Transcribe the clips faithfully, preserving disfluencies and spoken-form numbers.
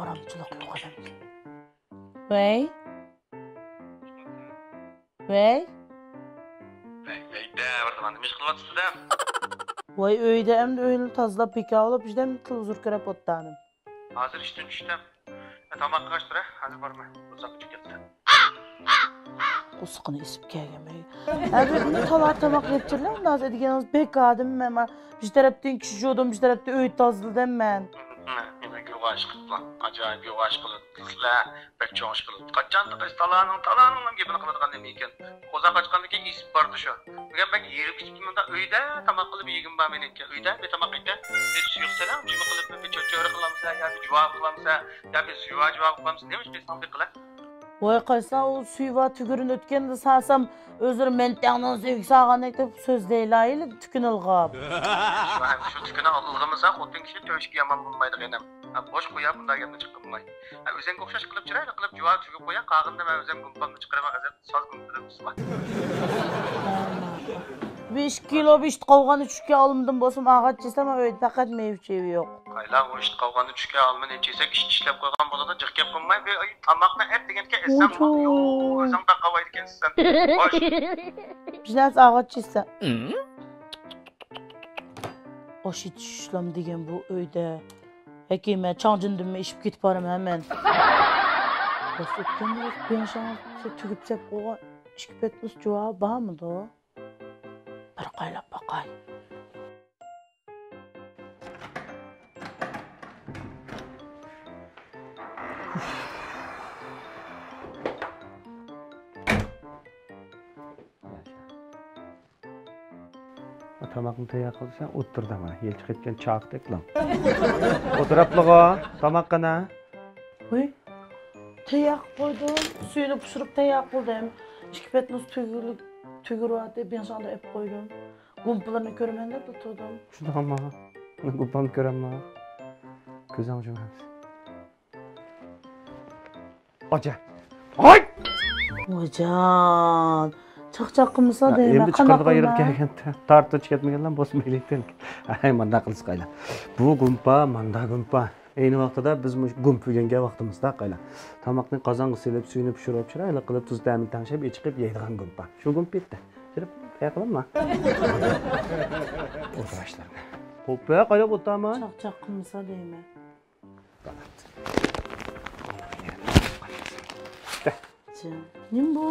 نامچىلىق يوق ئادەمگە. ۋەي. ۋەي. ۋەي، ۋەي، دە، بىر زامان نېمە ئىش قىلىۋاتىسىز دە؟ ۋاي، ئۆيدە ئەمدى ئۆينى تازىلاپ، بىكارلاپ، ئىشتەم تېلېۋىزور كۆرۈپ ئولتۇردۇم. ھازىر ئىشتىن چۈشتۈم. ئە، تاماققا قاچتۇر، ھە؟ ھازىر بارىمەن. ئۇزاق كۈتۈپ كەتتى. قورسىقىنى ئېسىپ كەلگەن بەگ. ھە، بىر كۈنى تالا تاماق يەپ چىرلەڭ، ھازىر دېگەن بەك ئادەم مەن. بىر تەرەپتىن كىشى جۇدۇم، بىر تەرەپتىن ئۆي تازىلىدىم مەن. مەن يوغان ئىش قىلىپلا، ئاجايىپ يوغان ئىش قىلىپلا. بەك چوڭ ئىش قىلىدۇ. قاچان تالاغا، تالاغا گېپىنى قىلىدىغان نېمە ئىكەن؟ قورساق ئاچقاندىن كېيىن ئېسىپ بارىدۇ شۇ. بۈگۈن بەك ھېرىپ كېتىپتىمەن، مۇنداق ئۆيدە تاماق قىلىپ يېگۈم بار مېنىڭكى. ئۆيدە بىر تاماق يېگەن. بىر سۇيۇق سېلىڭ، جۈمە قىلىپ بىر چۆچۈرە قىلامسەن يا بىر جۇۋا قىلامسەن يا بىر سۇيۋا جۇۋا قىلامسەن. نېمە ئىش بىر ساڭدەك قىلە؟ ۋاي قايسا، ئۇ سۇيۋا تۈگۈرۈن ئۆتكەندە ساسام ئۆزلىرى مەنتەڭنىڭ سۆيگۈسى ئالغاندەك دەپ سۆزلەيلا، تۈكۈن ئىلغاپ. شۇ، شۇ تۈكۈننى ئىلغىمىسا خوتۇن كىشى تۆشۈكى يامان بولمايدۇ، ئىنىم. ھە، بوش قويا بۇنداق گەپنى چىققۇزماي. ھە، ئۆزەڭگە ئوخشاش قىلىپ چىرايلىق قىلىپ جۇۋا تۈگۈپ قويا، قالغىنىنى مەن ئۆزۈم گۇمپامنى چىقىرىمەن، غەزەپ ساز گۇمپىدىن بىسمىللا. بىر ئىككى كىلو بىر ئىت قاۋغان ئۈچۈككە ئالمىدىم بولسام ئاغاچ يېسەم ئۆيدە پەقەت مېۋە چېۋە يوق. قايلا، ئۇ ئىت قاۋغان ئۈچۈككە ئالمىنى چېسەك ئىت ئىشلەپ قويغان بولىدۇ، جىق گەپ قىلماي، بىر ئاي تاماقنى ئەت دېگەنكە ئەتسەم بولدى. يو، ئۆزۈڭ بەك قاۋايدىكەنسەن. خوش. بىر نەرسە ئاغاچ يېسە. ئاش ئېتىشلام دېگەن بۇ ئۆيدە. ھەكىمە، چاڭجىندىنمۇ ئېشىپ كېتىپ بارىمەن مەن. بەس ئۆتكەن بىر بىڭشاڭ تۈگۈپ سەپ قويغان ئىككى پەتنۇس جۇۋا بارمىدۇ؟ بىر قايلاپ باقاي. تاماقنى تەييار قىلسا، ئولتۇردا مانا، يىلچىق ئېتكەن چاقتەك لىڭ. ئولتۇراپلىغۇ، تاماق قانا؟ ۋۇي، تەييار قىلىپ قويدۇم. سۈيىنى پىشۇرۇپ تەييار قىلدىم. ئىككى پەتنۇس تۈگۈرۈۋاتتى، بىڭشاڭدا ئېلىپ قويدۇم. گۇمپىلىرىنى كۆرىمەن دەپ تۇردۇم. شۇنداقمۇ؟ گۇمپامنى كۆرەمما؟ كۆزۈڭ جۇمۇڭ. ئاچا. ھاي! ۋايجان، چاقچاق قىلمىسا دەيمەن، ئەمدى قانداق چىقىرىدىغان يېرىم قىلىمەن؟ كەلگەنتى. تارتىپ چىقىپ كەتمىگەنلا بولسا مەيلى. ھەي، مانداق قىلسا قايلا. بۇ گۇمپا، ماندا گۇمپا. ئەينى ۋاقتىدا بىز مۇشۇ گۇمپا ئۆگەنگەن ۋاقتىمىزدا قايلا. تاماقنى قازانغا سېلىپ، سۈيىنى پىشۇرۇپ، چىرايلىق قىلىپ، تۇز تەمىنى تەڭشەپ، ئېچىقىپ يەيدىغان گۇمپا. شۇ گۇمپا ئىتتى. كىرىپ، ھەي قىلىڭما. ئوتۇراشلىرىنى. قوپە قايلاپ ئولتۇرما. چاقچاق قىلمىسا دەيمەن. نېمە بۇ؟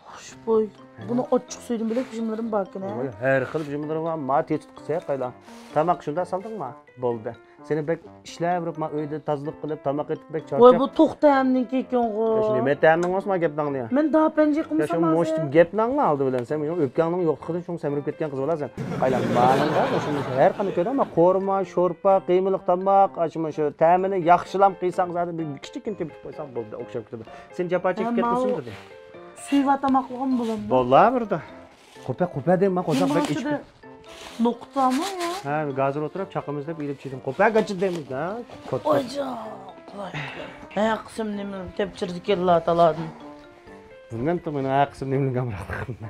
خۇشبۇي. بۇنى ئاچچىق سۈيدىن بۆلەك بىژىملىرىمۇ باركەن ھە؟ ۋاي، ھەر خىل بىژىملىرىڭ بار. ما تېتىتقۇسى قايلا. تاماق شۇنداق سالدىڭما؟ بولدى. سېنى بەك ئىشلەۋېرىپ، ما ئۆيدە تازىلىق قىلىپ، تاماق ئېتىپ بەك چارچاپ. ۋاي، بۇ توق تەمنىڭكى ئىكەنغۇ. يا، شۇ نېمە تەمنىڭ بولسا، ما گەپنىڭنى. مەن داپەنجى يا، قىلمىسام شۇ مۇشۇ ھازىر. گەپنىڭنى ئالدى بىلەن سەن مېنىڭ ئۆپكەڭنىڭ يوقلۇقىدىن شۇڭا سەمرىپ كەتكەن قىز بالىسەن. قايلا، مالىڭدا مۇشۇ، مۇشۇ ھەر قانداق كۆرۈڭ، ما قورۇما، شورپا، قىيمىلىق تاماق، ئاشۇ مۇشۇ تەمىنى ياخشىلام قىلساڭ، زادى بىر كىچىككىنە تېپىپ قويساڭ بولدى، ئوخشاپ كېتىدۇ. سېنى جاپا چېكىپ ھە، كەتمىسۇن ماۋۇ دېدى. سۈيىۋا تاماقلىغان بولامدۇ؟ بوللا بىردە. قوپە، قوپە دەيمەن، قوزاق بەك ئىچكۈ. نوقتامۇ يا؟ ھە، گازىر ئولتۇرۇپ چاقىمىز دەپ ئېلىپ چىدىم. قوپە گاچىدىم. ھە، كوت، كوت. ئوجاق. ھە، قىسىم نېمىلەرنى تېپچىرىدىكەنلا تالادىن. بىلمەمتىم مېنىڭ ھە قىسىم نېمىلەرنى ئامراقلىقىمنى.